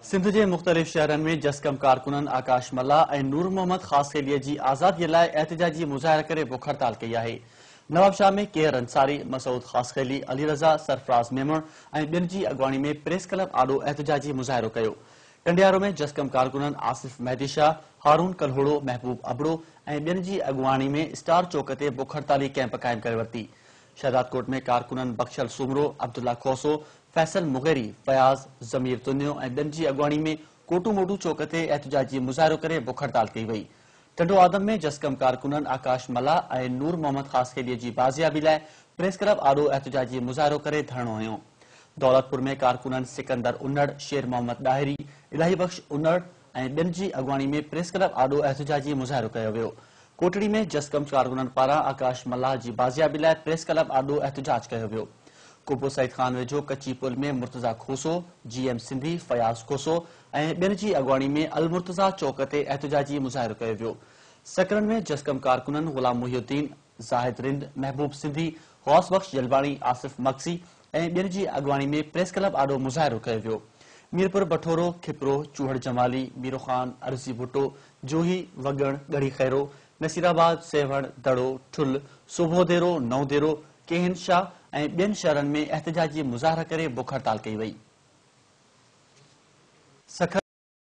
سنڌ جي مختلف شهرن ۾ جسقم ڪارڪنن آڪاش ملاح ۽ نور محمد خاصخيلي جي آزادي لاء احتجاجي مظاهرا ڪري بک هڙتال ڪئي آهي. نوابشاهه ۾ ڪيهر انصاري، مسعود خاصخيلي، علي رضا، سرفراز ميمڻ ۽ ٻين جي اڳواڻي ۾ پريس ڪلب آڏو احتجاجي مظاهرو ڪيو. ڪنڊيارو ۾ جسقم ڪارڪنن آصف مهدي شاهه، هارون ڪلهوڙو، محبوب ابڙو ۽ ٻين جي اڳواڻي ۾ اسٽار چوڪ تي بک هڙتالي ڪئمپ قائم ڪري ورتي. شهدادڪوٽ ۾ ڪارڪنن بخشل سومرو، عبدالله کوسو، فيصل مغيري، فياض، ضمير تنيو ۽ ٻين جي اڳواڻي ۾ ڪوٽو موٽو چوڪ تي احتجاجي مظاهرو ڪري بک هڙتال ڪئي وئي. ٽنڊو آدم ۾ جسقم ڪارڪنن آڪاش ملاح ۽ نور محمد خاصخيلي جي بازيابي لاء پريس ڪلب آڏو احتجاجي مظاهرو ڪري ڌرڻو هنيو. دولتپور ۾ ڪارڪنن سڪندر انڙ، شير محمد ڏاهري، الاهي بخش انڙ ۽ ٻين جي اڳواڻي ۾ پريس ڪلب آڏو احتجاجي مظاهرو ڪيو ويو. ڪوٽڙي ۾ جسقم ڪارڪنن پاران آڪاش ملاح جي بازيابي لاء پريس ڪلب آڏو احتجاج ڪيو ويو. قبو سعيد خان ويجهو ڪچي پل ۾ مرتضيٰ کوسو، جي ايم سنڌي، فياض کوسو ۽ ٻين جي اڳواڻي ۾ المرتضيٰ چوڪ تي احتجاجي مظاهرو ڪيو ويو. سڪرنڊ ۾ جسقم ڪارڪنن غلام محي الدين، زاهد رند، محبوب سنڌي، غوث بخش جلباڻي، آصف مگسي ۽ ٻين جي اڳواڻي ۾ پريس ڪلب آڏو مظاهرو ڪيو ويو. ميرپور بٺورو، کپرو، چوهڙ جمالي، ميرو خان، عرضي ڀٽو، جوهي، وڳڻ، ڳڙهي خيرو، نصيرآباد، سيوهڻ، دڙو، ٺل، سوڀوديرو، نئون ديرو، ڪهن شاهه ۽ ٻين شهرن ۾ احتجاجي مظاهرا ڪري بک هڙتال ڪئي وئي. سکر.